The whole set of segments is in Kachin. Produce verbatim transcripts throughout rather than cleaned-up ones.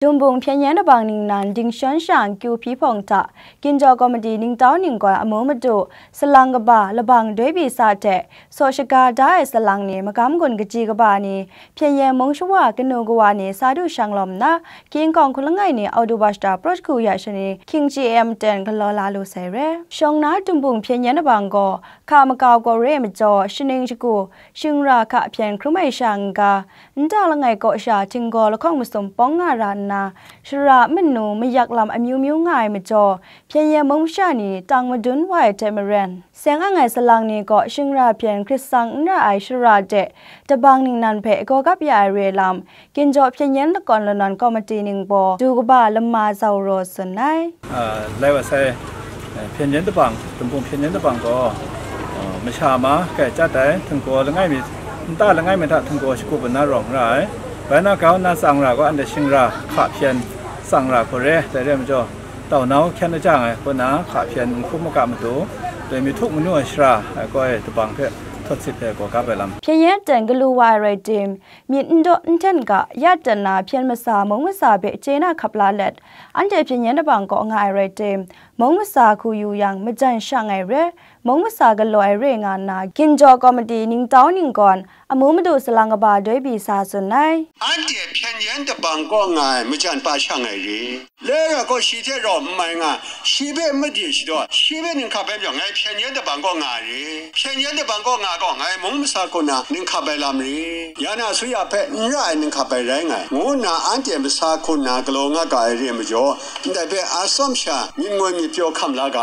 Dumbung Hpyen Yen Dabang ningnan dingshon shang kyu hpyi hpawng hta, Ginjaw Komiti ningtau ninggawn amu madu, salang kaba, labang doi bi sa hte, saw shaga da ai salang ni, magam gun kaji kaba ni, Hpyen Yen mung shawa kanu kawa ni sa du shang lawm nna, King Kawng Hku Langai ni Oktoba shata prawt shagu ya shani, Hkying Chye Mten galaw la lu sai re. Shawng na Dumbung Hpyen Yen Dabang gaw, hka makau gaw re ai majaw, shaning shagu, shingra hka hpyen hkrum ai sha n-ga, nta langai kaw sha htinggaw lahkawng masum pawng nga ra nna, shara manu mayak lam amyu myu nga ai majaw, Hpyen Yen mung masha ni tang madun wa ai hte maren, seng ang ai salang ni gaw shingra hpyen hkrit sang n ra ai shara de, dabang ningnan hpe gaw gap ya ai re lam, Ginjaw Hpyen Yen Lakawn Lanawn Komiti ningbaw du kaba lama zau raw tsun ai. A, lai wa sai, eh, Hpyen Yen Dabang, Dumbung Hpyen Yen Dabang gaw, eh, masha ma kai chyat ai, htinggaw langai mi, nta langai mi hta htinggaw shagup nna rawng ra ai. Bai na, grau nna tsang ra gaw, anhte shingra hka hpyen tsang ra hku re, dai re ai majaw, tau nau hkyen ajang ai, kaw na hka hpyen n hkum maka matu, doi mi htuk manu ai shara, ai gaw ai dabang hpe htawt sit ai gaw gap ai lam. Hpyen Yen ten galu wa ai rai tim, myit n daw n hten ga, ya ten na hpyen masa mung masa hpe chye na hkap la let, anhte Hpyen Yen Dabang kaw nga ai rai tim, mung masa hku yu yang, majan shang ai re, mung masa galaw ai re nga nna, Ginjaw Komiti ningtau ninggawn, amu madu salang kaba doi bi sa tsun ai. Anhte Hpyen Yen Dabang kaw nga ai majan pa shang ai re. Lera gaw shi hte rau n mai nga, shi hpe made shadaw, shi hpe ninghka bai majaw, ngai Hpyen Yen Dabang kaw nga ai re. Hpyen Yen Dabang kaw nga gaw, ngai mung masa hku nna ninghka bai lam re. Ya na asuya hpe n ra ai ninghka bai rai nga ai, ngu nna anhte masa hku nna galaw nga ga ai re ai majaw, ndai hpe a tsawm sha myit ngoi myit pyaw hkam la ga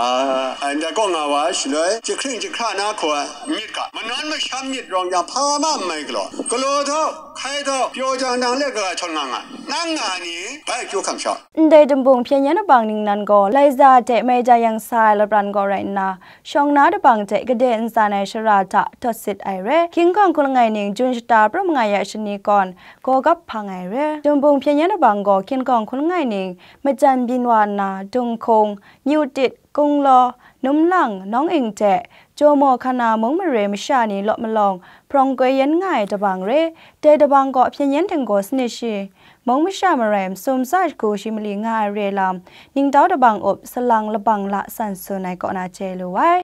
ai. Ndai kaw nga wa ai shaloi, jahkring jahkra na hku ai myit ga, manawn masham myit rawng jang hpa ma n mai galaw, galaw htau, hkai htau, pyaw jang nang le kaga htawn nga nga, nang nga ni bai akyu hkam sha. Ndai Dumbung Hpyen Yen Dabang ningnan gaw, laiza hte maida yang sa ai lapran gaw rai nna, shawng na dabang hte gade ntsan ai shara hta htawt sit ai re. King Kawng Hku Langai ning Jun shata prum nga ya shani kawn, gaw gap hpang ai re. Dumbung Hpyen Yen Dabang gaw King Kawng Hku Langai ning, majan byin wa nna, Dunghkung, Nyu Tit, Kunglaw, Numlang, Nawng Ing hte, Jawmaw Hkana mung mare masha ni law malawng, hprawng koi yen nga ai dabang re. Dai dabang gaw Hpyen Yen Htinggaw sanit shi, mung masha marai masum tsa shagu shi mali nga ai re lam, ningtau dabang up salang labang la san tsun ai kaw na chye lu ai.